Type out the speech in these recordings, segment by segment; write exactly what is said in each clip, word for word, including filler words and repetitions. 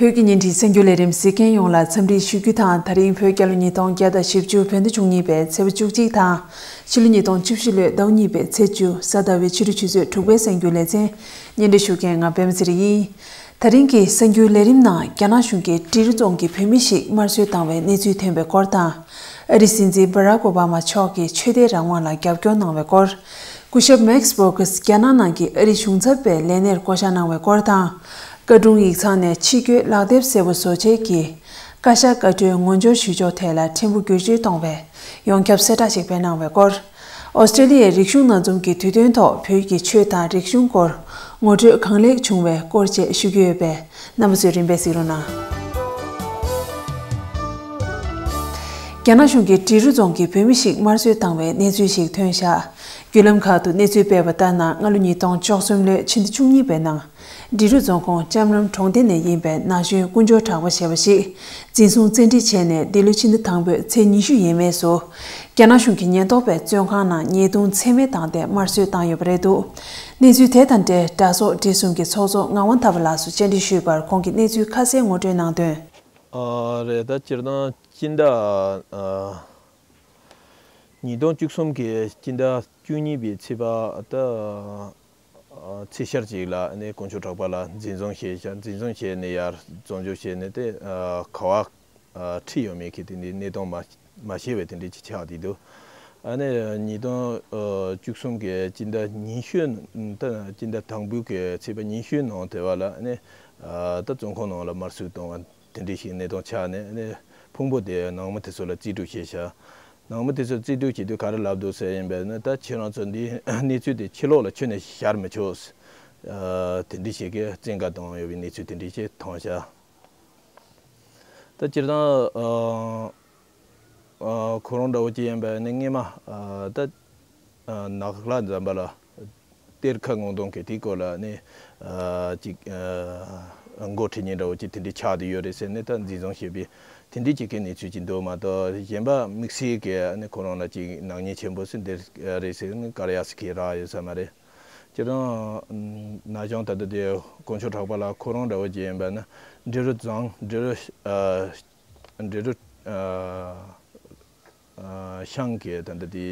བོད་ཀྱི་བརྙན་འཕྲིན་གསར་འགྱུར་ལས་རིམ་གཟིགས་མཁན་ཡོངས་ལ་འཚམས་འདྲི་ཞུ་རྒྱུ་དང་། ད་རིང་བོད་རྒྱལ་ལོ་ཉིས་སྟོང་བརྒྱ་དང་བཞི་བཅུ་བོད་ཟླ་བཅུ་གཉིས་པའི་ཚེས་པ་བཅུ་གཅིག་དང་། ཕྱི་ལོ་ཉིས་སྟོང་བཅུ་བཞི་ལོའི་ཟླ་བ་གཉིས་པའི་ཚེས་བཅུ་གཟའ་ཟླ་བའི་ཕྱི་དྲོ་ཆུ་ཚོད་དྲུག་པའི་གསར་འགྱུར་ལེ་ཚན། སྙན་སྒྲོན་ཞུ་མཁན་ང་པད་མ་ཚེ་རིང་ཡིན། ད་རིང་གི་གསར་འགྱུར་ལས་རིམ་ནང་རྒྱ་ནག་གཞུང་གིས་འབྲི་རུ་རྫོང་གི་བོད་མི་ཞིག་དམར་གསོད་བཏང་བའི་གནས་ཚུལ་ཐོན་པའི་སྐོར་དང་། ཨ་རིའི་སྲིད་འཛིན་བྷ་རག་ཨོ་བྷ་མ་མཆོག་གིས་ཆོས་དད་རང་དབང་ལ་རྒྱབ་སྐྱོར་གནང་བའི་སྐོར། སྐུ་ཞབས་མེག་སི་བྷོ་གིས་རྒྱ་ནག་ནང་གི་ཨ་རིའི་གཞུང་ཚབ་པའི་ལས་སྣེར་བསྐོ་བཞག་གནང་བའི་སྐོར་དང་། བཀའ་དྲུང་ཡིག་ཚང་ནས་ཕྱི་སྐྱོད་ལག་དེབ་སེར་པོ་བཟོ་བྱེད་ཀྱི་བཀའ་ཤག་བཀའ་འཁྲོལ་ངོ་སྦྱོར་ཞུ་ཕྱོགས་ཐད་ལ་ཕྲན་བུ་བསྒྱུར་བཅོས་གཏོང་བའི་ཡོངས་ཁྱབ་གསལ་བསྒྲགས་ཤིག་སྤེལ་གནང་བའི་སྐོར། ཨོ་སི་ཀྲེ་ལི་ཡའི་རིག་གཞུང་སྣ་འཛོམས་ཀྱི་དུས་སྟོན་ཐོག་བོད་ཀྱི་ཆོས་དང་རིག་གཞུང་སྐོར་ངོ་སྤྲོད་གང་ལེགས་བྱུང་བའི་སྐོར་བཅས་ཞུ་རྒྱུ་ཡོད་པས། རྣམ་པ་ཚོས་རིམ་པས་གཟིགས་རོགས་གནང་། རྒྱ་ནག་གཞུང་གིས་འབྲི་རུ་རྫོང་གི་བོད་མི་ཞིག་དམར་གསོད་བཏང་བའི་གནས་ཚུལ་ཞིག་ཐོན་བཞག་བརྒྱུད་ལམ་ཁག་ཏུ་གནས་ཚུལ་སྤེལ་བ་ལྟར་ན། སྔ་ལོ་ཉིས་སྟོང་བཅུ་གསུམ་ལོའི་ཕྱི་ཟླ་བཅུ་གཉིས་པའི་ནང་། འབྲི་རུ་རྫོང་ཁོངས་ལྕམ་རམ་གྲོང་སྡེ་ནས་ཡིན་པའི་ན་གཞོན་དཀོན་མཆོག་གྲགས་པ་ཞེས་པ་ཞིག་འཛིན་བཟུང་བཙན་ཁྲིད་བྱས་ནས། འདི་ལོའི་ཕྱི་ཟླ་དང་པོའི་ཚེས་ཉི་ཤུ་ཡས་མས་སུ། རྒྱ་ནག་གཞུང་གི་ཉེན་རྟོག་པས་བཙོན་ཁང་ནང་ཉེས་རྡུང་ཚད་མེད་བཏང་སྟེ་དམར་གསོད་བཏང་ཡོད་པ་རེད་འདུག་གནས་ཚུལ་དེ་དང་འབྲེལ། དྲ་སོགས་སྒྲིག་གསུམ་གྱི་ཚོགས་གཙོ་ངག་དབང་ཐར་པ་ལགས་སུ་བཅར་འདྲི་ཞུས་པར། ཁོང་གིས་གནས་ཚུལ་ཁ་གསལ་ངོ་སྤྲོད་གནང་དོན། ཨ་རེད། ད་སྤྱིར་བཏང་སྤྱི་ཟླ་ཨ་ཉིས་སྟོང་བཅུ་གསུམ་གྱི་སྤྱི་ཟླ་བཅུ་གཉིས་པའི་ཚེས་པ་ད་ཨ་ཚེས་ཤར་ཅིག་ལ་ནི་དཀོན་མཆོག་གྲགས་པ་ལགས་འཛིན་བཟུང་བྱས་ཤག་འཛིན་བཟུང་བྱས་ནས་ཡར་བཙོན་འཇུག་བྱས་ནས། དེ་ཨ་ག་བ་ཨ་ཁྲིད་ཡོད་མེད་ཀྱི་དེ་འདྲའི་གནས་སྟངས་མ་མ་ཤེས་པའི་དེ་འདྲའི་ཅིག་ཆགས་བསྡད་འདུག་ཨ་ནི་ཉིས་སྟོང་བཅུ་གསུམ་གྱི་སྤྱི་ཟླ་ཉི་ཤུ། ད་སྤྱི་ཟླ་དང་པོའི་གི་ཚེས་པ་ཉི་ཤུའི་ནང་དེ་བ་ལ་ནི་ཨ་ད་བཙོན་ཁང་ནང་ལ་དམར་གསོད་བཏང་བ་དེ་འདྲའི་ཞིག་གནས་སྟངས་ཆགས་ནས། ཨ་ནི་ཕུང་པོ་དེ་ནང་མི་དེ་ཚོ་ལ་རྩིས་སྤྲོད་བྱས་ཤག་ནང་མི་དེ་ཚོ་རྩིས་སྤྲོད་བྱེད་དུས་ག་རེ་ལབ་འདུག་ཟེར་ཡིན་པས་ན། ད་ཁྱེད་རང་ཚོ་འདི་གནས་ཚུལ་དེ་ཕྱི་ལོགས་ལ་ཁྱོན་ནས་ཤར་མི་ཆོག་ཨ་དེ་འདྲ་ཞིག་གི་བཙན་བཀའ་བཏང་ཡོད་པའི་གནས་ཚུལ་དེ་འདྲ་ཞིག་ཐོན་ཤག་ད་སྤྱིར་བཏང་ཨ་ཨ་ཁོ་རང་འདྲ་བོ་ཅིག་ཡིན་པས་ནི། སྔས་མ་ཨ་ད་ཨ་ནག་ལྷ་འཛོམས་པ་ལ་གཏེར་ཁ་སྔོག་འདོན་གྱི་དེའི་སྐོར་ལ་ནི་ཨ་ཅིག་ཨ་འགོ་ཁྲིད་མཁན་འདྲ་བོ་ཅིག་དེ་འདྲ་ཆགས་བསྡད་ཡོད་རེད་ཟེར་ནས། ད་འཛིན་བཟུང་བྱས་པའི་དེ་འདྲ་ཅིག་གི་གནས་ཚུལ་ཅིག་འདུག་མ་གཏོགས། གཞན་པ་དམིགས་བསལ་གྱི་ནི་ཁོ་རང་ལ་ཅིག་ནག་ཉེས་ཆེན་པོ་ཟེར་འདི་རེད་ཟེར་ནས་བཀར་ཡག་ཟེར་གྱི་རག་ཡོད་ས་མ་རེད། སྤྱིར་བཏང་ན་གཞོན་ད་ལྟ་དེ་དཀོན་མཆོག་གྲགས་པ་ལགས་ཁོ་རང་འདྲ་བོ་ཅིག་ཡིན་པ་ན། འབྲི་རུ་རྫོང་། འབྲི་རུ་ཨ་འབྲི་རུ་ཨ་ཨ་ཤང་གི་ད་ལྟ་དེ་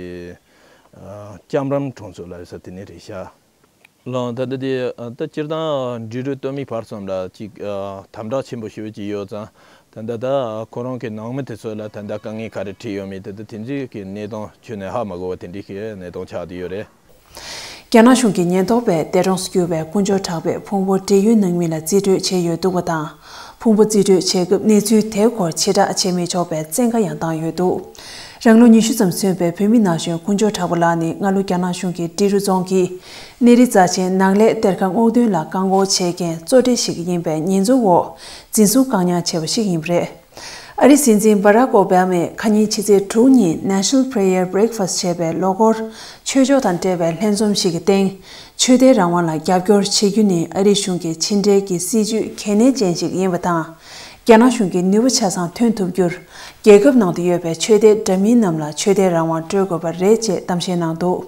ཨ་ལྕམ་རམ་གྲོང་ཚོ་ལ་ཡོད་ས་དེ་ནས་རེད་ཤག་ལགས། ད་ལྟ་དེ་ཨ་ད་སྤྱིར་བཏང་འབྲི་རུ་སྟོད་སྨད་བར་གསུམ་ལ་ཅིག་ཨ་དམ་དྲག་ཆེན་པོ་ཞེ་པོ་ཅིག་ཡོད་ཙང་། ད་ལྟ་ད་ཁོ་རང་གི་ནང་མི་དེ་ཚོ་ལ་ད་ལྟ་དཀའ་ངལ་ག་རེ་འཕྲད་ཡོད་མེད། ད་ལྟ་དེ་ཚོའི་གི་གནས་སྟངས་ཁྱོན་ནས་ཧ་མ་གོ་བ་དེ་འདྲའི་གི་གནས་སྟངས་ཆགས་བསྡད་ཡོད་རེད། རྒྱ་ནག་གཞུང་གི་ཉེན་རྟོག་པས་འདས་གྲོངས་སུ་གྱུར་བའི་དཀོན་མཆོག་གྲགས་པའི་ཕུང་པོ་བགྲེས་ཡོལ་ནང་མི་ལ་རྩིས་སྤྲོད་བྱས་ཡོད་འདུག་པ་དང་། ཕུང་པོ་རྩིས་སྤྲོད་བྱེད་སྐབས་གནས་ཚུལ་དེའི་སྐོར་ཕྱིར་བསྒྲགས་བྱེད་མི་ཆོག་པའི་བཙན་བཀའ་ཡང་བཏང་ཡོད་འདུག་རང་ལོ་ཉི་ཤུ་ཙམ་སོན་པའི་བོད་མི་ན་གཞོན་དཀོན་མཆོག་གྲགས་པ་ལགས་ནི་སྔ་ལོ་རྒྱ་ནག་གཞུང་གིས་འབྲི་རུ་རྫོང་གི་གནས་རི་རྩ་ཆེན་ནག་ལས་གཏེར་ཁ་སྔོག་འདོན་ལ་བཀག་འགོག་བྱེད་མཁན་གཙོ་གྲས་ཤིག་ཡིན་པའི་ཉེས་འཛུགས་འོག་འཛིན་བཟུང་བཀག་ཉར་བྱས་པ་ཞིག་ཡིན་པ་རེད། ཨ་རིའི་སྲིད་འཛིན་བྷ་རག་ཨོ་བྷ་མས་ཁ་ཉིན་ཕྱི་ཚེས་དྲུག་ཉིན་National Prayer Breakfast ཞེས་པའི་ལོ་འཁོར་ཆོས་ཕྱོགས་དང་འབྲེལ་བའི་ལྷན་འཛོམས་ཤིག་གི་སྟེང་། ཆོས་དད་རང་དབང་ལ་རྒྱབ་སྐྱོར་བྱེད་རྒྱུ་ནི་ཨ་རིའི་གཞུང་གི་ཕྱི་འབྲེལ་གྱི་སྲིད་ཇུས་གལ་གནད་ཅན་ཞིག་ཡིན་པ་དང་། རྒྱ་ནག་གཞུང་གིས་ནུས་པ་ཆ་ཚང་ཐོན་ཐུབ་རྒྱུར། རྒྱལ་ཁབ་ནང་དུ་ཡོད་པའི་ཆོས་དད་འདྲ་མིན་རྣམས་ལ་ཆོས་དད་རང་དབང་སྤྲོད་དགོས་པ་རེད་ཅེས་གཏམ་བཤད་གནང་འདུག་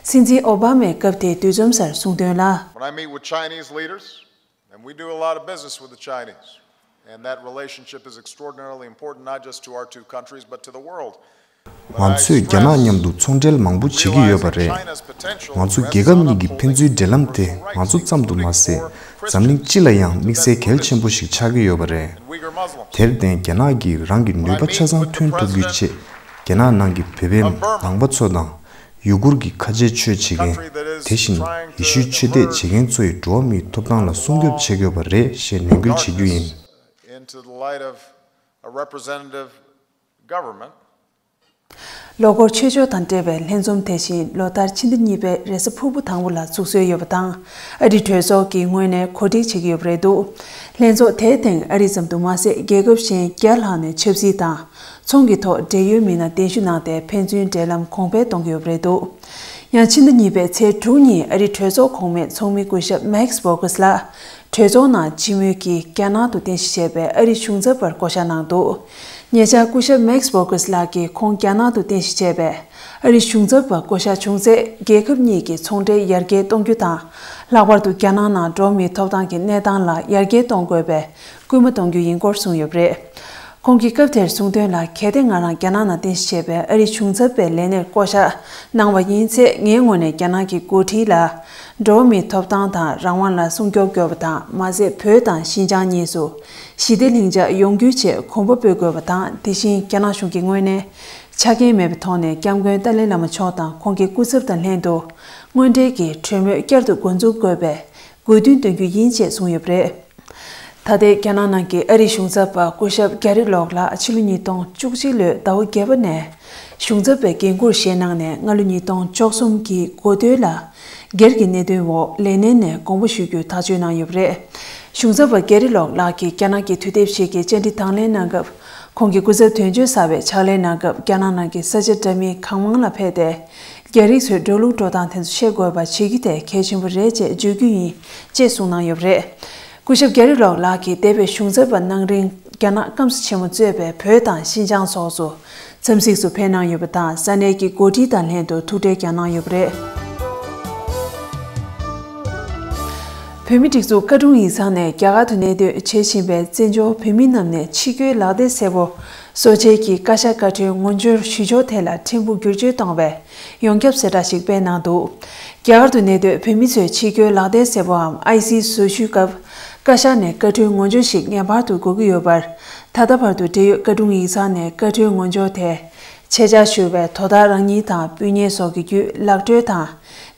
སྲིད་འཛིན་ཨོ་བྷ་མས་སྐབས་དེའི་དུས་མཚམས་སར་གསུངས་དོན་ལ། When I meet with Chinese leaders, and we do a lot of business with the Chinese, and that relationship is extraordinarily important not just to our two countries, but to the world. ང་ཚོས་རྒྱ་ནག་མཉམ་དུ་ཚོང་འབྲེལ་མང་པོ་བྱེད་ཀྱི་ཡོད་པ་རེད། ང་ཚོ་རྒྱལ་ཁབ་གཉིས་ཀྱི་ཕན་ཚུན་འབྲེལ་ལམ་དེ་ང་ཚོ་ཙམ་དུ་མ་ཟད། འཛམ་གླིང་སྤྱི་ལ་ཡང་དམིགས་བསལ་གལ་ཆེན་པོ་ཞིག་ཆགས་ཀྱི་ཡོད་པ་རེད། དེར་བརྟེན་རྒྱ་ནག་གིས་རང་གི་ནུས་པ་ཆ་ཚང་ཐོན་ཐུབ་རྒྱུའི་ཆེད། རྒྱ་ནག་ནང་གི་བོད་པའི་ནང་པ་ཚོ་དང་། ཡུ་གུར་གྱི་ཁ་ཆེའི་ཆོས་བྱེད་མཁན། དེ་བཞིན་ཡེ་ཤུའི་ཆོས་དད་བྱེད་མཁན་ཚོ་ཡི་འགྲོ་བ་མིའི་ཐོབ་ཐང་ལ་སྲུང་སྐྱོབ་བྱེད་དགོས་པ་རེད་ཞེས་ནན་སྐུལ་བྱེད་རྒྱུ་ཡིན། Into the light of a representative government. ལོ་འཁོར་ཆོས་ཕྱོགས་དང་འབྲེལ་བའི་ལྷན་འཛོམས་དེ་བཞིན་ལོ་ལྟར་ཕྱི་ཟླ་གཉིས་པའི་རེས་གཟའ་ཕུར་བུ་དང་པོ་ལ་ཚུགས་སྲོལ་ཡོད་པ་དང་། ཨ་རིའི་གྲོས་ཚོགས་ཀྱི་ངོས་ནས་གོ་སྒྲིག་བྱེད་ཀྱི་ཡོད་པ་རེད་འདུག་ལྷན་ཚོགས་དེའི་སྟེང་ཨ་རི་ཙམ་དུ་མ་ཟད། རྒྱལ་ཁབ་གཞན་བརྒྱ་ལྷག་ནས་ཆབ་སྲིད་དང་། ཚོང་གི་ཐོག་བགྲེས་ཡོལ་མི་སྣ་གདན་ཞུ་གནང་སྟེ། ཕན་ཚུན་འབྲེལ་ལམ་གོང་འཕེལ་གཏོང་གི་ཡོད་པ་རེད་འདུག་ཡང་ཕྱི་ཟླ་གཉིས་པའི་ཚེས་དྲུག་ཉིན་ཨ་རིའི་གྲོས་ཚོགས་གོང་མའི་ཚོགས་མི་སྐུ་ཞབས་མེག་སི་བྷོ་གྷས་ལགས། གྲོས་ཚོགས་ནང་སྤྱི་མོས་ཀྱིས་རྒྱ་ནག་ཏུ་རྟེན་གཞི་བྱས་པའི་ཨ་རིའི་གཞུང་ཚབ་པར་བསྐོ་བཞག་གནང་འདུག་ཉེ་ཆར་སྐུ་ཞབས་མེག་སི་བྷོ་གྷས་ལགས་ཀྱིས་ཁོང་རྒྱ་ནག་ཏུ་རྟེན་གཞི་བྱས་པའི་ཨ་རིའི་གཞུང་ཚབ་པ་བསྐོ་བཞག་བྱུང་ཚེ། རྒྱལ་ཁབ་གཉིས་ཀྱི་ཚོང་འབྲེལ་ཡར་རྒྱས་གཏོང་རྒྱུ་དང་། ལྷག་པར་དུ་རྒྱ་ནག་ནང་འགྲོ་བ་མིའི་ཐོབ་ཐང་གི་གནས་སྟངས་ལ་ཡར་རྒྱས་གཏོང་དགོས་པའི་ སྐུལ་མ་གཏོང་རྒྱུ་ཡིན་སྐོར་གསུངས་ཡོད་པ་རེད། ཁོང་གིས་སྐབས་དེར་གསུངས་དོན་ལ། གལ་ཏེ་ང་རང་རྒྱ་ནག་ནང་རྟེན་གཞི་བྱས་པའི་ཨ་རིའི་གཞུང་ཚབ་པའི་ལས་གནས་བསྐོ་གཞག་གནང་བ་ཡིན་ཚེ། ངའི་ངོས་ནས་རྒྱ་ནག་གི་འགོ་ཁྲིད་ལ། འགྲོ་བ་མིའི་ཐོབ་ཐང་དང་རང་དབང་ལ་སྲུང་སྐྱོབ་དགོས་པ་དང་། མ་ཟད་བོད་དང་ཤིན་ཅང་གཉིས་སུ་ཞི་བདེ་ལྷིང་འཇགས་ཡོང་རྒྱུའི་ཆེད་གོམ་པ་སྤོ་དགོས་པ་དང་། དེ་བཞིན་རྒྱ་ནག་གཞུང་གི་ངོས་ནས་ཆ་རྐྱེན་མེད་པའི་ཐོག་ནས་༸སྐྱབས་མགོན་ཏཱ་ལའི་བླ་མ་མཆོག་དང་ཁོང་གི་སྐུ་ཚབ་དང་ལྷན་དུ་དངོས་འབྲེལ་གྱི་གྲོས་མོལ་བསྐྱར་དུ་འགོ་འཛུགས་དགོས་པའི་དགོས་འདུན་འདོན་རྒྱུ་ཡིན་ཅེས་གསུངས་ཡོད་པ་རེད། ད་ལྟའི་རྒྱ་ནག་ནང་གི་ཨ་རིའི་གཞུང་ཚབ་པ་སྐུ་ཞབས་གྷེ་རི་ལོག་ལགས་ཕྱི་ལོ་ཉིས་སྟོང་བཅུ་གཅིག་ལོའི་ཟླ་བ་བརྒྱད་པ་ནས་གཞུང་ཚབ་པའི་འགན་འཁུར་བཞེས་གནང་ནས། སྔ་ལོ་ཉིས་སྟོང་བཅུ་གསུམ་གྱི་འགོ་སྟོད་ལ་སྒེར་གྱི་གནད་དོན་འོག་ལས་གནས་ནས་དགོངས་པ་ཞུ་རྒྱུའི་ཐག་གཅོད་གནང་ཡོད་པ་རེད། གཞུང་ཚབ་པ་གྷེ་རི་ལོག་ལགས་ཀྱིས་རྒྱ་ནག་གི་དུས་དེབ་ཞིག་གི་བཅར་འདྲི་དང་ལེན་གནང་སྐབས། ཁོང་གི་སྐུ་ཚབ་དོན་གཅོད་གསར་པའི་ཕྱག་ལས་གནང་སྐབས། རྒྱ་ནག་ནང་གི་ས་ཆ་འདྲ་མིན་གང་མང་ལ་ཕེབས་ཏེ། རྒྱ་རིགས་ཚོའི་འགྲོ་ལུགས་འགྲོ་སྟངས་དེ་ཚོ་ཤེས་དགོས་པ་བྱེད་རྒྱུ་དེ་གལ་ཆེན་པོ་རེད་ཅེས་བརྗོད་རྒྱུ་ཡིན་ཅེས་གསུངས་གནང་ཡོད་པ་རེད། སྐུ་ཞབས་གྷེ་རི་ལོག་ལགས་ཀྱིས་འདས་པའི་གཞུང་ཚབ་པ་གནང་རིང་རྒྱ་ནག་སྐམ་ས་ཆེན་མོ་གཙོས་པའི་བོད་དང་ཤིན་ཅང་སོགས་སུ་འཚམས་གཟིགས་སུ་ཕེབས་གནང་ཡོད་པ་དང་། ས་གནས་ཀྱི་འགོ་ཁྲིད་དང་ལྷན་དུ་ཐུག་འཕྲད་ཀྱང་གནང་ཡོད་པ་རེད། བོད་མིའི་སྒྲིག་འཛུགས་བཀའ་དྲུང་ཡིག་ཚང་ནས་རྒྱ་གར་དུ་གནས་སྡོད་བྱེད་བཞིན་པའི་བཙན་བྱོལ་བོད་མི་རྣམས་ནས་ཕྱི་རྒྱལ་ལག་དེབ་སེར་པོ་བཟོ་བྱེད་ཀྱི་བཀའ་ཤག་བཀའ་འཁྲོལ་ངོས་འབྱོར་ཞུ་ཕྱོགས་ཐད་ལ་ཕྲན་བུ་བསྒྱུར་བཅོས་གཏོང་བའི་ཡོངས་ཁྱབ་གསལ་བསྒྲགས་ཤིག་སྤེལ་གནང་འདུག་རྒྱ་གར་དུ་གནས་སྡོད་བོད་མི་ཚོས་ཕྱི་རྒྱལ་ལག་དེབ་སེར་པོའམ་ཨའི་སི་བཟོ་ཞུའི་སྐབས། བཀའ་ཤག་ནས་བཀའ་འཁྲོལ་ངོས་འབྱོར་ཞིག་ངེས་པར་དུ་དགོས་ཀྱི་ཡོད་པར། ད་ལྟ་བར་དུ་འབྲེལ་ཡོད་བཀའ་དྲུང་ཡིག་ཚང་ནས་བཀའ་འཁྲོལ་ངོས་འབྱོར་དེ། ཆེད་བཅར་ཞུ་བའི་དོ་བདག་རང་ཉིད་དང་སྤུན་ཉེ་སོགས་ཀྱི་བརྒྱུད་ལག་འཁྲོལ་དང་།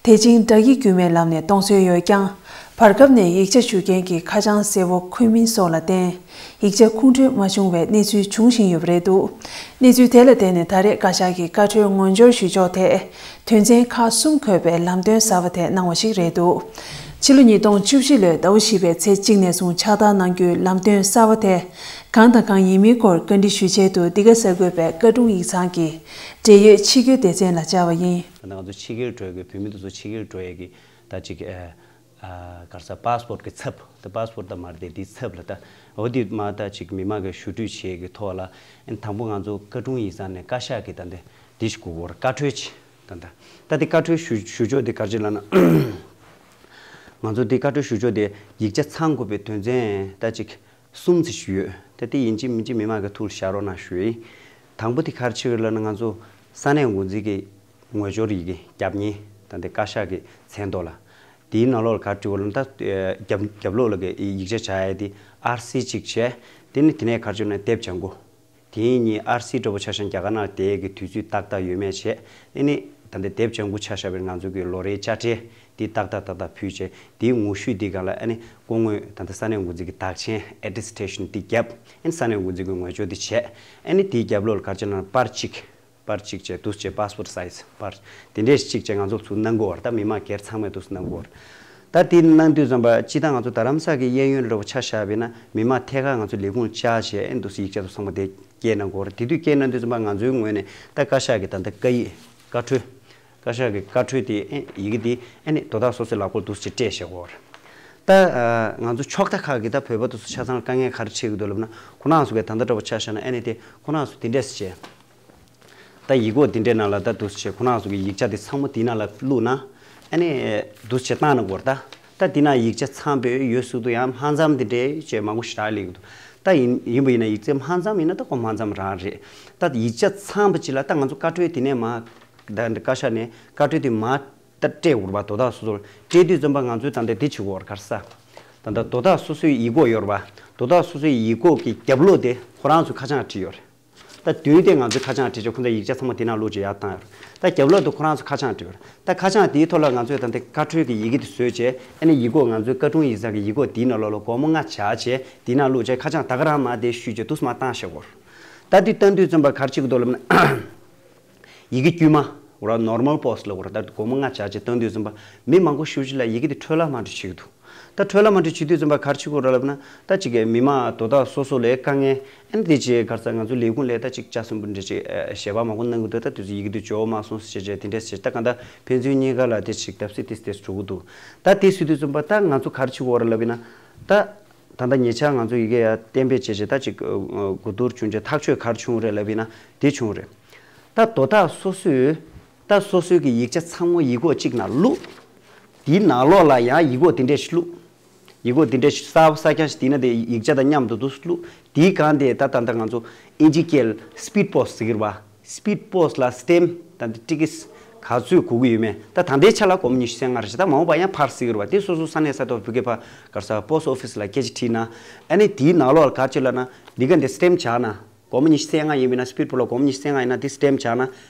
དེ་བཞིན་བདག་གིས་རྒྱུས་མེད་ལམ་ནས་གཏོང་སྲོལ་ཡོད་ཀྱང་། བར་སྐབས་ནས་ཡིག་ཆ་ཞུ་མཁན་གྱི་ཁ་བྱང་གསལ་པོ་འཁོད་མིན་སོགས་ལ་བརྟེན། ཡིག་ཆ་ཁུངས་འཁྲོལ་མ་བྱུང་བའི་གནས་ཚུལ་འབྱུང་བཞིན་ཡོད་པ་རེད་འདུག་གནས་ཚུལ་དེ་ལ་བརྟེན་ནས་ད་རེས་བཀའ་ཤག་གིས་བཀའ་འཁྲོལ་ངོས་འབྱོར་ཞུ་ཕྱོགས་ཐད། དོན་ཚན་ཁག་གསུམ་འཁོད་པའི་ལམ་སྟོན་གསར་པ་དེ་གནང་བ་ཞིག་རེད་འདུག་ཕྱི་ལོ་ཉིས་སྟོང་བཅུ་བཞི་ལོའི་ཟླ་བ་བཞི་པའི་ཚེས་གཅིག་ནས་བཟུང་ཕྱག་བསྟར་གནང་རྒྱུའི་ལམ་སྟོན་གསར་པ་དེ་གང་དང་གང་ཡིན་མིན་སྐོར་བཀའ་འདྲི་ཞུ་ཆེད་དུ། འདི་ག་གསར་འགོད་པས་བཀའ་དྲུང་ཡིག་ཚང་གི་འབྲེལ་ཡོད་ཕྱི་སྐྱོད་སྡེ་ཚན་ལ་བཅར་བ་ཡིན། ད་ང་ཚོ་ཕྱི་རྒྱལ་འགྲོ་ཡ་གི་བོད་མི་དེ་ཚོ་ཕྱི་རྒྱལ་འགྲོ་ཡ་གི་ད་ཅིག་ཨ་ཨ་ག་རེ་ཟེར། པཱ་སི་པོར་གི་ཚབ། ད་པཱ་སི་པོར་ད་མ་རེད་དེ། འདི་ཚབ་ལ་ད། འོ་དེ་མ་ད་ཅིག་མི་མང་གི་ཞུ་སྤྲོད་བྱེད་ཀྱི་ཐོག་ལ། ཨ་ནི་དང་པོ་ང་ཚོ་བཀའ་དྲུང་ཡིག་ཚང་ནས་བཀའ་ཤག་གི་ད་འདི་འདི་ཞིག་དགོས་ཀྱི་ཡོད་རེད། བཀའ་འཁྲོལ་ཅིག་ད་ད་ད་འདི་བཀའ་འཁྲོལ་ཞུ་ཞུ་ཕྱོགས་འདི་ག་རེ་ཅིག་ལབ་ན། ང་ཚོ་འདི་བཀའ་འཁྲོལ་ཞུ་ཕྱོགས་འདི་ཡིག་ཆ་ཚང་དགོས་པའི་དོན་ཚན་ད་ཅིག་གསུམ་ཙམ་ཞིག་ཡོད། ད་དེ་ཡིན་གཅིག་མིན་གཅིག་མི་མང་གི་ཐུགས་ལ་བཞག་རོགས་གནང་ཞུ་ཡིན། དང་པོ་དེ་ག་རེ་ཅིག་ལབ་ན། ང་ཚོ་ས་གནས་འགོ་འཛིན་གྱི་ངོས་སྦྱོར་ཡི་གེ་རྒྱབ་གཉེར། ད་འདི་བཀའ་ཤག་གི་མཚན་ཐོག་ལ། དེའི་ནང་ལོགས་ལ་ག་རེ་འབྲི་དགོས་ལབ་ན། ད་རྒྱབ་རྒྱབ་ལོགས་ལ་གི་ཡིག་ཆ་བྱ་ཡ་དེ་ཨར་སི་གཅིག་བྱས། དེ་ནི་དེ་ནས་ག་རེ་བྱུང་ན་དེབ་ལྗང་གུ། དེ་གཉིས་ཨར་སི་འདྲ་པོ་ཆ་བཞག་ན་རྒྱ་གར་ནང་བསྡད་ཡ་གི་དུས་ཚོད་ཏག་ཏག་ཡོད་མེད་བྱས། ཨ་ནི་ད་ལྟ་དེབ་ལྗང་གུ་ཆ་བཞག་པའི་ང་ཚོ་གི་ལོ་རེའི་དཔྱ་ཁྲལ་དེ་ཏག་ཏག་ཏག་ཏག་ཕུལ་བྱས། དེའི་ངོ་བཤུས་དེ་སྒང་ལ་ཨ་ནི་སྐུ་ངོས་ད་ལྟ་ས་གནས་འགོ་འཛིན་གྱི་དག་མཆན་ཨེ་ཊེ་སི་ཊེ་ཤན་དེ་བརྒྱབ། ཨ་ནི་ས་གནས་འགོ་འཛིན་གྱི་ངོས་སྦྱོར་དེ་བྱས། ཨ་ནི་དེའི་རྒྱབ་ལོགས་ལ་ག་རེ་བྱས་ན་པར་གཅིག་པར་གཅིག་བྱས། འདུག་སེ་བྱས་པཱ་སི་པོར་སའི་ཛི་པར་དེ་འདྲས་གཅིག་བྱས། ང་ཚོ་ཚུར་གནང་གི་ཡོད་རེད། ད་མི་མང་སྒེར་ཚང་མས་འདུག་སེ་གནང་གི་ཡོད་རེད། ད་དེ་གནང་དུས་ཙམ་པ་སྤྱིར་བཏང་ང་ཚོ་རྡ་རམ་ས་ལ་གི་གཡས་གཡོན་འདྲ་པོ་ཆ་བཞག་པ་ཡིན་ན། མི་མང་ཐད་ཀར་ང་ཚོ་ལས་ཁུངས་བཅར་བྱས། ཨེ་འདུག་སེ་ཡིག་ཆ་དང་ཚང་མ་དེ་སྐྱེལ་གནང་གི་ཡོད་རེད། དེ་དུས་སྐྱེལ་གནང་དུས་ཙམ་པ་ང་ཚོའི་ངོས་ནས་ད་བཀའ་ཤག་གི་ད་ལྟ་བཀའ་ཡིག་བཀའ་འཁྲོལ། བཀའ་ཤག་གི་བཀའ་འཁྲོལ་དེ་ཨེ་ཡི་གེ་དེ་ཨེ་ནི་དོ་བདག་སོ་སོའི་ལག་པར་འདུག་སེ་སྤྲད་བཞག་གི་ཡོད་རེད། ད་ཨ་ང་ཚོ་ཕྱོགས་མཐའ་ཁག་གི་ད་བོད་པ་དེ་ཚོ་ཆ་ཚང་ལ་དཀའ་ངལ་ག་རེ་འཕྲད་ཀྱི་འདུག་ལབ་ན། ཁོ་རང་ཚོ་གི་ད་ལྟ་འདྲ་པོ་ཆ་བཞག་ན། ཨེ་ནི་དེ་ཁོ་རང་ཚོ་དེ་འདྲས་བྱས། ད་ཡིག་སྐོགས་འདི་འདྲའི་ནང་ལ་ད་འདུག་སེ་བྱས། ཁོ་རང་ཚོ་གི་ཡིག་ཆ་དེ་ཚང་མ་དེའི་ནང་ལ་བླུགས་ན། ཨ་ནི་འདུག་སེ་བྱས་བཏང་ན་དགོས་རེད། ད་ད་དེ་ན་ཡིག་ཆ་ཚང་པོ་ཡོད་སྲིད་འདུག་ཡང་མ་འཛོམས་དེ་འདྲའི་བྱས་མང་པོ་ཞེ་དྲག་སླེབས་ཀྱི་འདུག་ད་ཡིན་ཡིན་པ་ཡིན་ན། ཡིག་ཚད་མ་འཛོམས་ཡིན་ན་ད་ཁོ་མ་འཛོམས་རང་རེད། ད་ཡིག་ཆ་ཚང་པོ་ཅིག་ལ་ད་ང་ཚོ་བཀའ་འཁྲོལ་དེ་ནས་མར། ད་བཀའ་ཤག་ནས་བཀའ་འཁྲོལ་དེ་མར་ད་སྤྲད་དགོས་རེད་པ། དོ་བདག་སོ་སོར་སྤྲད་དུས་ཙམ་པ་ང་ཚོས་ད་ལྟ་འདི་བྱེད་དགོས་རེད། ག་རེ་ཟེར། ད་ལྟ་དོ་བདག་སོ་སོའི་ཡིག་སྐོགས་ཡོད་རེད་པ། དོ་བདག་སོ་སོའི་ཡིག་སྐོགས་ཀྱི་རྒྱབ་ལོགས་དེ་ཁོ་རང་ཚོས་ཁ་བྱང་བྲིས་ཡོད་རེད། ད་མདུན་དེ་ང་ཚོས་ཁ་བྱང་བྲིས་བྱས། ཁོ་ཚོས་ཡིག་ཆ་ཚང་མ་དེ་ནང་བླུགས་བྱས་ཡར་བཏང་ཡོད་རེད། ད་རྒྱབ་ལོགས་དེ་ཁོ་རང་ཚོས་ཁ་བྱང་བྲིས་ཡོད་རེད། ད་ཁ་བྱང་དེའི་ཐོག་ལ་ང་ཚོས་ད་ལྟ་བཀའ་འཁྲོལ་གྱི་ཡི་གེ་དེ་བཟོས་བྱས། ཨ་ནི་ཡིག་སྐོགས་ང་ཚོའི་བཀའ་དྲུང་ཡིག་ཚང་གི་ཡིག་སྐོགས་དེའི་ནང་ལོགས་ལ་སྒོར་མོ་ལྔ་བཞག་བྱས། དེའི་ནང་བླུགས་བྱས་ཁ་བྱང་ད་ག་རང་མར་དེ་བཤུས་བྱས་འདུག་སེ་མར་བཏང་བཞག་གོ། ད་དེ་བཏང་དུས་ཙམ་པ་ག་རེ་བྱེད་ཀྱི་འདུག་ལབ་ན། ཡི་གེ་དཀྱུས་མ་འོ་ར། ནོར་མལ་པོ་སི་ཊི་ལབ་དགོས་རེད། ད་སྒོར་མོ་ལྔ་བཞག་བྱས་བཏང་དུས་ཙམ་པ་མི་མང་པོ་ཞེ་པོ་ཅིག་ལ་ཡི་གེ་དེ་འཕྲོ་བརླག་མ་འགྲོ་བྱེད་ཀྱི་འདུག་ད་འཕྲོ་བརླག་མ་འགྲོ་བྱེད་དུས་ཙམ་པ་ག་རེ་བྱེད་དགོས་རེད་ལབ་ན། ད་ཅིག་གི་མི་མང་དོ་བདག་སོ་སོ་ལ་དཀའ་ངལ། ཨ་ནི་དེ་ཅིག་ག་རེ་ཟེར། ང་ཚོ་ལས་ཁུངས་ལ་ད་ཅིག་ལྕགས་སྲིན་པོ་འདྲ་ཅིག་ཨ་ཞལ་པར་མང་པོ་གནང་གི་འདུག་ད་དེ་ཚོ་ཡི་གེ་དེ་འབྱོར་མ་སོང་ཟེར་བྱས་བྱས་དེ་འདྲ་ཟེར། ད་གང་ལྟར་ཕན་ཚུན་གཉིས་ཀ་ལ་དེ་ཅིག་བརྡབ་གསིག་དེ་དེ་འགྲོ་གི་འདུག་ད་དེ་ཟེར་དུས་ཙམ་པ་ད་ང་ཚོ་ག་རེ་བྱེད་དགོས་རེད་ལབ་ཡིན་ན། ད་ད་ལྟ་ཉེ་ཆར་ང་ཚོ་ཡི་གེ་ཡར་གཏན་འབེབས་བྱས་བྱས། ད་ཅིག་གོ་བསྡུར་བྱུང་བྱས་ཐག་གཅོད་ག་རེ་བྱུང་རེད་ལབ་ཡིན་ན། དེ་བྱུང་རེད། ད་དོ་བདག་སོ་སོས་ད་སོ་སོའི་གི་ཡིག་ཆ་ཚང་མ་ཡིག་སྐོགས་གཅིག་ནང་བླུགས། དེའི་ནང་ལོགས་ལ་ཡང་ཡིག་སྐོགས་དེ་འདྲས་ཤིག་བླུགས། ཡིག་སྐོགས་འདི་འདྲའི་གསར་པ་གསར་རྐྱང་ཞིག་བྲིས་ན་དེ་ཡིག་ཆ་དང་མཉམ་དུ་འདུག་སེ་བླུགས། དེའི་སྒང་དེ་ད་ད་ལྟ་ང་ཚོ་ཨིན་ཇི་སྐད་སི་པིཌ་པོ་སི་ཊི་ཟེར་གྱི་རེད་པ། སི་པིཌ་པོ་སི་ཊི་ལ་སི་ཊེམ་ད་འདི་ཊི་ཀེཊ་ག་ཚོད་དགོས་ཀྱི་ཡོད་མེད། ད་ད་ལྟའི་ཆ་ལ་སྒོར་མོ་ཉི་ཤུ་རྩ་ལྔ་རེད་ཤག་ད་མ་འོངས་པ་ཡང་འཕར་སྲིད་ཀྱི་རེད་པ། དེ་སོ་སོ་ས་གནས་ས་ཐོག་བོད་སྐད་ཕར་ག་རེ་ཟེར་པོ་སི་ཊི་ཨོ་ཕི་སི་ལ་སྐད་ཆ་དྲིས་ན། ཨ་ནི་དེའི་ནང་ལོགས་ལ་ག་རེ་བྱེད་ལབ་ན། འདི་ག་འདི་སི་ཊེམ་བྱས་ན། སྒོར་མོ་ཉི་ཤུ་རྩ་ལྔ་ཡིན་པས་ན། སི་པིཌ་པོ་སི་ཊི་ལ་སྒོར་མོ་ཉི་ཤུ་རྩ་ལྔ་ཡིན་ན་དེ་སི་ཊེམ་བྱས་ན།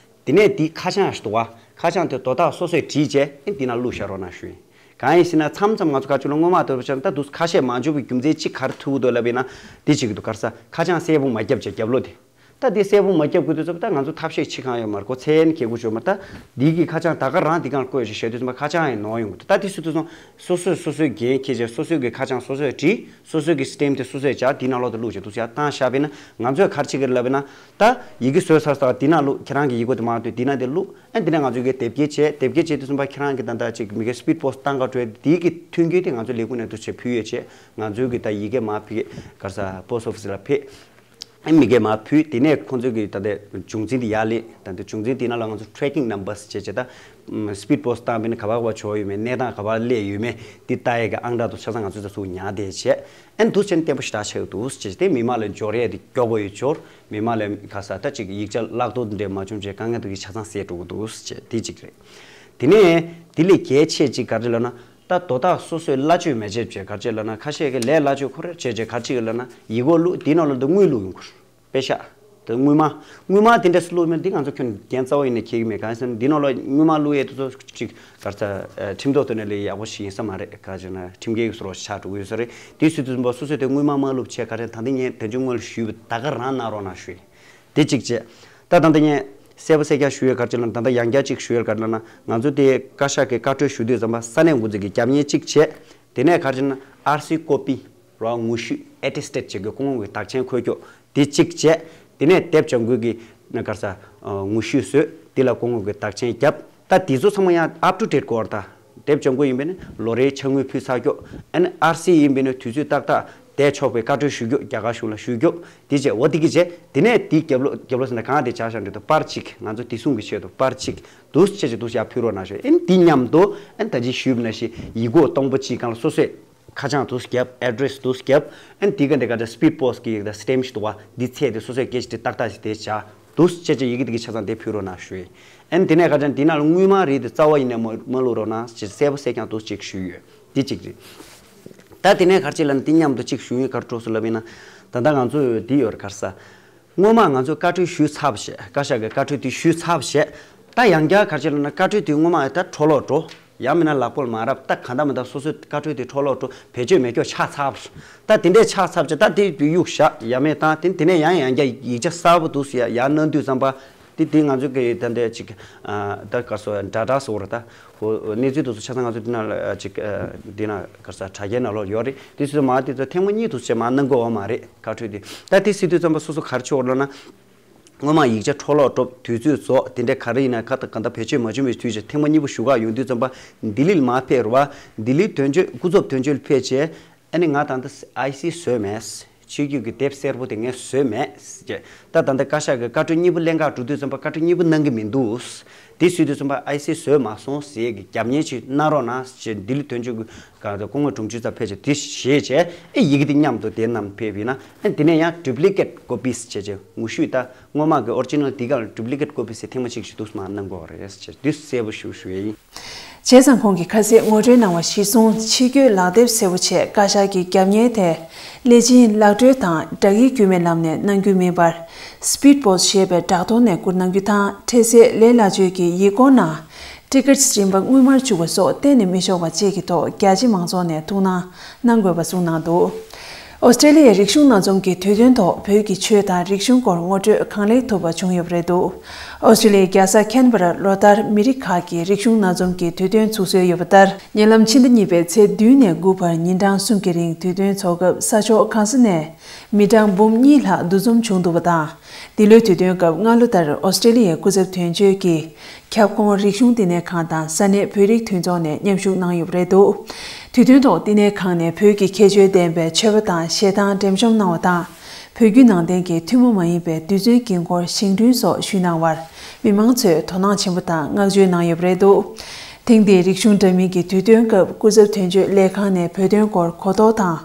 དེ་ནས་དེའི་ཁ་བྱང་ཞིག་འདུག་པ། ཁ་བྱང་དེ་དོ་བདག་སོ་སོས་བྲིས་བྱས་ཨེ་འདི་ན་བླུགས་བཞག་རོགས་གནང་ཞུ་ཡིན། གང་ཡིན་ཟེར་ན་མཚམས་མཚམས་ང་ཚོ་ག་ཅིག་ལ་སྔོན་མ་དེར་བྱས་ན་ད་འདུག་ཁ་ཤས་མ་འཇོག་པའི་རྒྱུ་མཚན་གཅིག་ག་རེ་ཐུག་འདུག་ལབ་ཡིན་ན། འདི་གཅིག་འདུག་ག་རེ་ཟེར། ཁ་བྱང་གསལ་པོ་མ་བརྒྱབ་བྱས་རྒྱབ་ལོགས་དེ། ད་འདི་གསལ་པོ་མ་བརྒྱབ་དགོས་དུས་ཙམ་ད་ང་ཚོ་ཐབས་ཤེས་བྱེད་གང་ཡོད་མ་རེད། ཁོ་མཚན་གྱི་དགོས་ཆོག་མ་རེད། ད་འདི་གི་ཁ་བྱང་ད་ག་རང་འདི་གང་བཀོད་བྱས་བཤད་དུས་ཙམ་པ་ཁ་བྱང་ཡང་ནོར་ཡོང་གི་འདུག་ད་འདི་སུ་དུས་ཙམ་སོ་སོས་སོ་སོའི་འགན་འཁྱེར་བྱས་སོ་སོའི་གི་ཁ་བྱང་སོ་སོས་བྲིས། སོ་སོའི་གི་སི་ཊེམ་དེ་སོ་སོས་བྱས་འདི་ནང་ལོགས་དུ་བླུགས་བྱས་འདུག་ཡ་བཏང་བཞག་པས་ན། ང་ཚོས་ག་རེ་བྱེད་ཀྱི་རེད་ལབ་ན། ད་ཡི་གེ་བཟོས་ཚར་ཚར་འདི་ནང་བླུགས། ཁྱེད་རང་གི་ཡི་གེ་དེ་མར་བཏོན་འདི་ནང་དེ་བླུགས། ཨ་འདི་ནས་ང་ཚོས་གི་དེབ་སྐྱེལ་བྱས། དེབ་སྐྱེལ་བྱས་དུས་ཙམ་པ་ཁྱེད་རང་གི་ད་ལྟ་ཅིག་མི་གི་སི་པིཌ་པོ་སི་ཊི་བཏང་ག་འགྲོ་ཡ་དེའི་གི་མཐུན་རྐྱེན་དེ་ང་ཚོས་ལས་ཁུངས་ནས་འདུག་བྱས་ཕུལ་ཡོད་བྱས། ང་ཚོའི་གི་ད་ཡི་གེ་མར་ཕུལ། ག་རེ་ཟེར། པོ་སི་ཊི་ཨོ་ཕི་སི་ལ་ཕེབས། ཨ་མི་གིས་མར་ཕུལ། དེ་ནས་ཁོང་ཚོས་གི་ད་ལྟ་བྱུང་འཛིན་དེ་ཡར་སླེབས། ད་ལྟ་བྱུང་འཛིན་དེ་ནང་ལ་ང་ཚོ་ཊེ་རེ་ཀིང་ནམ་བར་སི་བྱས་བྱས་ད་སི་པིཌ་པོ་སི་ཊི་བཏང་པས་ན་ག་པར་ག་པར་འབྱོར་ཡོད་མེད། གནས་སྟངས་ག་པར་སླེབས་ཡོད་མེད། དེ་ལྟ་ཡས་གི་ཨང་གྲངས་དེ་ཆ་ཚང་ང་ཚོས་ད་ཚུར་ཉར་བསྡད་བྱས། ཨ་འདུག་བྱས་ན་བརྟན་པོ་ཞེ་དྲག་ཆགས་ཀྱི་འདུག་ཟེར་བྱས། དེ་མི་མང་ལ་འབྱོར་ཡས་དེ་མགྱོགས་པོ་ཡོད་འབྱོར། མི་མང་ལ་ག་རེ་ཟེར། ད་ཅིག་ཡིག་ཆ་བརླག་གཏོར་འདྲ་མ་བྱུང་བྱས་དཀའ་ངལ་དེ་གི་ཆ་ཚང་སེལ་འགྲོ་གི་འདུག་ཟེར་བྱས། དེ་གཅིག་རེད། དེ་ནས་དེ་ལས་གལ་ཆེ་གཅིག་ག་རེ་ལབ་ན། ད་དོ་བདག་སོ་སོས་སླ་བཅོས་མ་བྱས་བྱས་ག་རེ་ལབ་ན། ཁ་ཤས་ཀྱིས་ལས་སླ་བཅོས་ཁོ་རང་བྱས་བྱས་ག་རེ་བྱེད་ཀྱི་ལབ་ན། ཡིག་སྐོགས་བླུགས། དེའི་ནང་ལ་ད་དངུལ་བླུགས་ཡོང་གི་རེད། པེ་ཤག་དེ་དངུལ་སྨར། དངུལ་སྨར་དེ་འདྲས་སུ་བླུགས་མེད། འདི་ང་ཚོ་ཁྱོན་འགན་རྩ་བ་ཡིན་ནས་འཁྱེར་གྱི་མེད། གང་ཡིན་ཟེར་ན་འདི་ནང་ལ་དངུལ་སྨར་བླུགས་ཡས་དེ་ཚོ་ཅིག་ག་རེ་ཟེར། ཁྲིམས་ཐོག་ཏུ་ནས་ལས་ཡག་པོ་ཞིག་ཡིན་ས་མ་རེད། ག་རེ་ཟེར་ན་ཁྲིམས་འགལ་གྱི་བཟོ་འདྲ་ཆགས་འགྲོ་གི་ཡོད་ས་རེད། དེ་སྲིད་དུ་འཛིན་པ་སོ་སོས་དེ་དངུལ་སྨར་མ་བླུགས་བྱས། ག་རེ་ད་ལྟ་ངས་དེ་ཚོའི་སྔོན་ལ་ཞུས་པ་ད་ག་རང་གནང་རོགས་གནང་ཞུ་ཡིན། དེ་གཅིག་བྱས། ད་ད་ལྟ་ངས་གསལ་པོ་གསལ་རྐྱང་ཞུ་ཡས་ག་རེ་བྱས་ལབ་ན། ད་ལྟ་ཡང་བསྐྱར་གཅིག་ཞུ་ཡས་ག་རེ་ལབ་ན། ང་ཚོ་དེ་བཀའ་ཤག་གི་བཀའ་འཁྲོལ་ཞུ་དུས་ཙམ་པ་ས་གནས་འགོ་འཛིན་གྱི་རྒྱབ་གཉེར་གཅིག་བྱས། དེ་ནས་ག་རེ་བྱས་ན་ཨར་སི་ཀོ་པི་ར་ངོ་བཤུས་ཨེ་ཊེ་སི་ཊེཌ་བྱེད་དགོས། སྐུ་ངོ་གི་དག་ཆེན་འཁོད་རྒྱུ་དེ་གཅིག་བྱས། དེ་ནས་དེབ་བྱ་འགུལ་གྱི་ན་ག་རེ་ཟེར། ངོ་བཤུས་བཟོས། དེ་ལ་སྐུ་ངོ་གི་དག་ཆེན་བརྒྱབ། ད་དེ་ཚོ་ཚང་མ་ཡང་ཨབ་ཊུ་ཌེཊ་དགོས་རེད་ད། དེབ་བྱ་འགུལ་ཡིན་པས་ན་ལོ་རེའི་ཕྱག་དངུལ་ཕུལ་ཚར་རྒྱུ། ཨ་ནི་ཨར་སི་ཡིན་པས་ན་དུས་ཚོད་ཏག་ཏག་བསྡད་ཆོག་པའི་བཀའ་འཁྲོལ་ཞུ་རྒྱུ། རྒྱ་གར་གཞུང་ལ་ཞུ་རྒྱུ། དེ་བྱས་འོ་དེ་གི་བྱས། དེ་ནས་དེའི་རྒྱབ་ལོགས་རྒྱབ་ལོགས་ཟེར་ན་གང་དེ་བྱ་བཞག་འདྲ་འདུག་པར་གཅིག་ང་ཚོ་བདེ་སྲུང་གི་ཆེད་དུ་པར་གཅིག་འདུག་བྱས་བྱས་འདུག་བྱས་ཕུལ་རོགས་གནང་ཞུ། ཨ་ནི་དེ་མཉམ་དུ་ཨ་ནི་ད་ཅི་ཞུས་པ་ནང་བཞིན་ཡིག་སྐོགས་སྟོང་པ་གཅིག་སྒང་ལ་སོ་སོས་ཁ་བྱང་དུ་བརྒྱབ། ཨེ་ཌི་རེ་སི་དུ་བརྒྱབ། ཨ་ནི་དེ་ག་འདི་ག་འདྲ་སི་པིཌ་པོ་སི་ཊི་གི་ད་སི་ཊེམ་ཞིག་འདུག་པ། འདི་ཚད་དེ་སོ་སོའི་སྐད་ཆ་དེ་ཏག་ཏག་ཞིག་དེ་བྱ་འདུག་བྱས་བྱས་ཡི་གེ་དེ་གི་ཆ་ཚང་དེ་ཕུལ་རོགས་གནང་ཞུ་ཡིན། ཨ་ནི་དེ་ནས་ག་འདྲ་འདི་ནང་ལ་དངུལ་སྨར་རིགས་དེ་རྩ་བ་ཡིན་ནས་མ་མ་བླུགས་རོགས་གནང་ཞེས་གསལ་པོ་གསལ་རྐྱང་དུ་ཅིག་ཞུས་ཡོད། དེ་གཅིག་རེད། ད་དེ་ནས་ག་རེ་བྱས་ལབ་ན། དེ་མཉམ་དུ་ཅིག་ཞུ་ཡིན། ག་རེ་འགྲོ་སོང་ལབ་ཡིན་ན། ད་ལྟ་ང་ཚོ་འདི་ཡོད་རེད། ག་རེ་ཟེར། སྔོན་མ་ང་ཚོས་བཀའ་འཁྲོལ་ཞུས་ཚར་བ་བྱས། བཀའ་ཤག་གི་བཀའ་འཁྲོལ་དེ་ཞུས་ཚར་བ་བྱས། ད་ཡང་བསྐྱར་ག་རེ་བྱས་ལབ་ན། བཀའ་འཁྲོལ་དེ་སྔོན་མ་ད་འཕྲོ་བརླག་འགྲོ། ཡང་མིན་ན་ལག་པོར་མ་རག་ད་གང་ལྟར་མི་ལྟར་སོ་སོའི་བཀའ་འཁྲོལ་དེ་འཕྲོ་བརླག་འགྲོ། བེད་སྤྱོད་མེད་སྐྱོ་ཆགས་ཚར་བ། ད་དེ་འདྲས་ཆགས་ཚར་བ་བྱས། ད་དེ་གཡུག་བཞག་ཡ་མེད་བཏང་། དེ་དེ་ནས་ཡང་ཡང་བསྐྱར་ཡིག་ཆ་གསར་པ་འདུག་སེ་ཡར་གནང་དུས་ཙམ་པ། དེ་དེ་ང་ཚོ་གི་ད་འདྲས་ཅིག་ཨ་ད་ག་རེ་ཟེར། འདྲ་འདྲ་ཟེར་བ་རེད། ད་ཁོ་གནས་ཚུལ་དེ་ཚོ་ཆ་ཚང་ང་ཚོ་འདི་ནང་ལ་ཅིག་ཨ་འདི་ན་ག་རེ་ཟེར། དྲ་རྒྱའི་ནང་ལོགས་ཡོད་རེད། དེ་ཚོ་མ་དེ་ཚོ་ཐེངས་མ་གཉིས་དུ་བྱས་མ་གནང་དགོས་པ་མ་རེད། བཀའ་འཁྲོལ་དེ། ད་དེ་སྲིད་དུས་ཙམ་པ་སོ་སོ་ག་རེ་བྱེད་དགོས་ལབ་ན། སྔོན་མ་ཡིག་ཆ་འཕྲོ་བརླག་འགྲོ། དུས་ཚོད་རྫོགས། དེ་འདྲས་ག་རེ་ཡིན་ན་ག་ད་ག་ད་བེད་སྤྱོད་མ་བྱུང་བའི་དུས་ཆ་ཐེངས་མ་གཉིས་པ་ཞུ་ག་ཡོང་དུས་ཙམ་པ། ལྡི་ལི་ལ་མར་ཕེབས་རེད་པ། ལྡི་ལིའི་དོན་གཅོད་སྐུ་ཚབ་དོན་གཅོད་ལ་ཕེབས་བྱས། ཨ་ནི་ང་ད་ལྟ་ཨའི་སི་བཟོས་མེད། ཆོས་བརྒྱུད་ཀྱི་དེབ་སེར་པོ་དེ་ངས་བཟོས་མེད་ཟེར། ད་ད་ལྟ་བཀའ་ཤག་གི་བཀའ་འཁྲོལ་གཉིས་པ་ལེན་ག་འགྲོ་དུས་ཙམ་པ་བཀའ་འཁྲོལ་གཉིས་པ་གནང་གི་མི་འདུག་དེ་སྲིད་དུས་ཙམ་པ་ཨའི་སི་བཟོས་མ་སོང་ཟེར་གི་རྒྱབ་གཉེར་ཅིག་གནང་རོགས་གནང་ཞེས་ལྡི་ལི་དོན་གཅོད་ཀྱི་ག་སྐུ་ངོ་དྲུང་ཆེ་ཚོར་ཕེབས་བྱས་དེ་བཞེས་བྱས། ཨེ་ཡི་གེ་དེ་མཉམ་དུ་དེ་བསྣམས་ཕེབས་ཡིན་ན། ཨེ་དེ་ནས་ཡང་ཌུབ་ལི་ཀེཊ་ཀོ་པིས་བྱས་བྱས་ངོ་བཤུས། ད་སྔོན་མ་གི་ཨོ་རི་ཇི་ནལ་དེ་ག་ལ་ཌུབ་ལི་ཀེཊ་ཀོ་པིས་ཐེངས་མ་གཅིག་ཞིག་འདུག་མ་གནང་དགོས་རེད་ཟེར་དུས་གསལ་པོ་ཞུ་ཞུ་ཡ་ཡིན། བྱས་ཙང་ཁོང་གིས་ཁ་གསལ་ངོ་སྤྲོད་གནང་བ་གཞིར་བཟུང་། ཕྱི་སྐྱོད་ལག་དེབ་སེར་པོ་ཆེད་བཀའ་ཤག་གི་རྒྱབ་གཉེར་དེ། ཀླད་ཆེན་ལག་འགྲོའི་དང་སྦྲག་ཡིག་བརྒྱུད་མའི་ལམ་ནས་གནང་རྒྱུ་མིན་པར། སི་པིཌ་པོ་སི་ཊི་ཞེས་པའི་བསྒྲགས་གཏོང་ནས་བསྐུར་གནང་རྒྱུ་དང་། འཕྲལ་སེལ་ལས་སླ་བཅོས་ཀྱི་ཡིག་སྐོགས་ནང་ཊི་ཀེཊ་རིན་པ་དངུལ་སྨར་བཅུག་པ་སོགས་གཏན་ནས་མི་ཆོག་པ་བཅས་ཀྱི་ཐོག་རྒྱ་ཆེ་མང་ཚོགས་ནས་ཐུགས་སྣང་གནང་དགོས་པ་གསུངས་གནང་འདུག་ཨོ་སི་ཀྲེ་ལི་ཡའི་རིག་གཞུང་སྣ་འཛོམས་ཀྱི་དུས་སྟོན་ཐོག་བོད་ཀྱི་ཆོས་དང་རིག་གཞུང་སྐོར་ངོ་སྤྲོད་གང་ལེགས་ཐུབ་པ་བྱུང་ཡོད་པ་རེད་འདུག་ཨོ་སི་ཀྲེ་ལི་ཡའི་རྒྱལ་ས་ཁེན་བྷ་རར་ལོ་ལྟར་མི་རིགས་ཁག་གི་རིག་གཞུང་སྣ་འཛོམས་ཀྱི་དུས་སྟོན་ཚུགས་སྲོལ་ཡོད་པ་ལྟར། ཉེ་ལམ་ཕྱི་ཟླ་གཉིས་པའི་ཚེས་བདུན་ནས་དགུ་བར་ཉིན་གྲངས་གསུམ་གྱི་རིང་དུས་སྟོན་འཚོགས་སྐབས་ས་ཕྱོགས་གང་ས་ནས་མི་གྲངས་འབུམ་གཉིས་ལྷག་འདུ་འཛོམས་བྱུང་འདུག་པ་དང་། འདི་ལོའི་དུས་སྟོན་སྐབས་སྔ་ལོ་ལྟར་ཨོ་སི་ཀྲེ་ལི་ཡའི་སྐུ་ཚབ་དོན་གཅོད་ཀྱིས་ཁྱབ་ཁོངས་རིག་གཞུང་བསྟི་གནས་ཁང་དང་ས་གནས་བོད་རིགས་མཐུན་ཚོགས་ནས་མཉམ་ཞུགས་གནང་ཡོད་པ་རེད་འདུག་དུས་སྟོན་ཐོག་བསྟི་གནས་ཁང་ནས་བོད་ཀྱི་ཁྱད་ཆོས་ལྡན་པའི་མཆོད་པ་དང་ཞལ་ཐང་འགྲེམས་འཇོག་གནང་བ་དང་། བོད་བརྒྱུད་ནང་བསྟན་གྱི་ཐུན་མོང་མ་ཡིན་པའི་རྡུལ་ཚོན་དཀྱིལ་འཁོར་བཞེངས་སྐྲུན་སོགས་ཞུས་གནང་བར། མི་མང་ཚོས་དོ་སྣང་ཆེན་པོ་དང་བསྔགས་བརྗོད་གནང་ཡོད་པ་རེད་འདུག་ཐེངས་འདིའི་རིག་གཞུང་འདྲ་མིན་གྱི་དུས་སྟོན་སྐབས་སྐུ་ཚབ་དོན་གཅོད་ལས་ཁང་ནས་བོད་དོན་སྐོར་གོ་རྟོགས་དང་།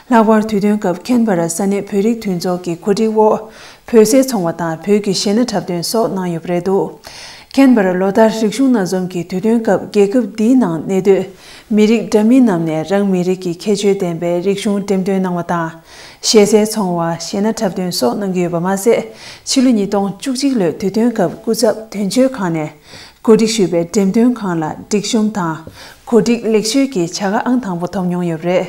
ལྷག་པར་དུས་སྟོན་སྐབས་ཁེན་བྷ་ར་ས་གནས་བོད་རིགས་མཐུན་ཚོགས་ཀྱི་གོ་སྒྲིག་འོག་བོད་ཟས་ཚོང་བ་དང་བོད་ཀྱི་གཞས་སྣ་འཁྲབ་སྟོན་སོགས་གནང་ཡོད་པ་རེད་འདུག་ཁེན་བྷ་ར་ལོ་ལྟར་རིག་གཞུང་སྣ་འཛོམས་ཀྱི་དུས་སྟོན་སྐབས་རྒྱལ་ཁབ་འདིའི་ནང་གནས་སྡོད་མི་རིགས་འདྲ་མིན་རྣམས་ནས་རང་མི་རིགས་ཀྱི་ཁྱད་ཆོས་ལྡན་པའི་རིག་གཞུང་འགྲེམས་སྟོན་གནང་བ་དང་། གཞས་སའི་ཚོང་བ་གཞས་སྣ་འཁྲབ་སྟོན་སོགས་གནང་གི་ཡོད་པ་མ་ཟད། ཕྱི་ལོ་ཉིས་སྟོང་བཅུ་གཅིག་ལོའི་དུས་སྟོན་སྐབས་སྐུ་ཚབ་དོན་གཅོད་ཁང་ནས་གོ་སྒྲིག་ཞུས་པའི་འགྲེམས་སྟོན་ཁང་ལ་སྒྲིག་གཤོམ་དང་གོ་སྒྲིག་ལེགས་ཤོས་ཀྱི་བྱ་དགའ་ཨང་དང་པོ་ཐོབ་མྱོང་ཡོད་པ་རེད།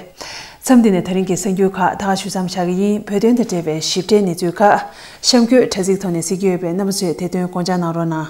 མཚམས་འདི་ནས་ད་རིང་གི་གསར་འགྱུར་ཁག་ད་ག་ཞུ་མཚམས་བཞག་གི་ཡིན། བོད་དོན་དང་འབྲེལ་བའི་ཞིབ་ཕྲའི་གནས་ཚུལ་ཁག་གཤམ་འཁོད་དྲ་ཚིགས་ཐོག་ནས་གཟིགས་ཀྱི་ཡོད་པས་རྣམ་པ་ཚོས་དེ་དོན་དགོངས་འཇགས་གནང་རོགས་གནང་།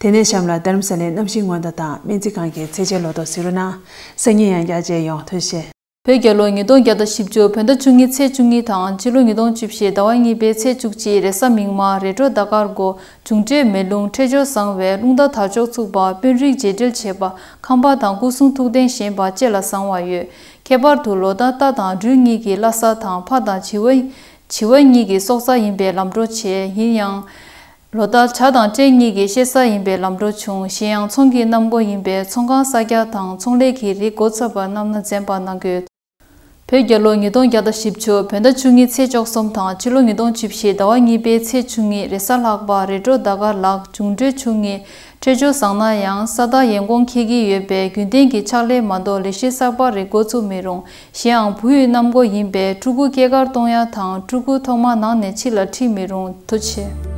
དེ་ནས་གཤམ་ལ་རྡ་རམ་ས་ལའི་གནམ་གཤིས་སྔོན་བརྡ་དང་སྨན་རྩིས་ཁང་གི་ཚད་འཇལ་ལོ་ཏོག་གཟིགས་རོགས་གནང་། སང་ཉིན་ཡང་བསྐྱར་མཇལ་ཡོང་། ཐུགས་རྗེ་ཆེ། བོད་རྒྱལ་ལོ་ཉིས་སྟོང་བརྒྱ་དང་བཞི་བཅུ་བོད་ཟླ་བཅུ་གཉིས་ཚེས་བཅུ་གཉིས་དང་སྤྱི་ལོ་ཉིས་སྟོང་བཅུ་བཞི་ཟླ་བ་གཉིས་པའི་ཚེས་བཅུ་གཅིག་རེས་གཟའ་མིག་དམར་རེ་ཌིའོ་ཟླ་སྐར་སྒོ་འབྱུང་འཕྲོད་མེ་རླུང་འཕྲོད་སྦྱོར་བཟང་བའི་རླུང་རྟ་དར་ལྕོག་ཚུགས་པ་དཔོན་རིགས་རྗེས་འབྲེལ་བྱེད་པ་ཁམས་པ་དང་སྐུ་གསུང་ཐུགས་རྟེན་བཞེངས་པ་བཅས་ལ་བཟང་བ་ཡོད། ཁྱད་པར་དུ་ལོ་ཟླ་རྟ་དང་སྦྲུལ་གཉིས་ཀྱི་བླ་གཟའ་དང་ཕ་དང་བྱི་བ་བྱི་བ་གཉིས་ཀྱི་སྲོག་རྩ་ཡིན་པས་ལམ་འགྲོ་ཆེ་ཡིན་ཡང་། ལོ་ཟླ་བྱ་དང་སྤྲེལ་གཉིས་ཀྱི་གཤེད་གཟའ་ཡིན་པས་ལམ་འགྲོ་ཆུང་གཞན་ཡང་ཚོང་གི་གནམ་སྒོ་ཡིན་པས་ཚོང་ཁང་གསར་རྒྱག་དང་ཚོང་ལས་ཀྱི་རིགས་འགོ་ཚུགས་པ་རྣམས་ན་འཛེམ་པ་གནང་དགོས། བོད་རྒྱལ་ལོ་ཉིས་སྟོང་བརྒྱ་དང་བཞི་བཅུ་བོད་ཟླ་བཅུ་གཉིས་ཚེས་བཅུ་གསུམ་དང་སྤྱི་ལོ་ཉིས་སྟོང་བཅུ་བཞི་ཟླ་བ་གཉིས་པའི་ཚེས་བཅུ་གཉིས་རེས་གཟའ་ལྷག་པ་རེ་ཌིའོ་ཟླ་སྐར་ལག་འབྱུང་འཕྲོད་ཆུང་ངེས་འཕྲོད་སྦྱོར་བཟང་ན་ཡང་ས་བདག་ཡན་གོང་འཁེལ་གྱི་ཡོད་པས་རྒྱུན་ལྡན་གྱི་ཕྱག་ལས་མ་གཏོགས་ལས་གཞི་གསར་པ་རེ་འགོ་ཚུགས་མི་རུང་གཞན་ཡང་བུ་ཡུག་གནམ་སྒོ་ཡིན་པས་ཕྲུ་གུ་སྐྱེས་སྐར་གཏོང་ཡ་དང་ཕྲུ་གུ་ཐོག་མ་ནང་ནས་ཕྱི་ལ་ཁྲིད་མི་རུང་། ཐུགས་རྗེ་ཆེ།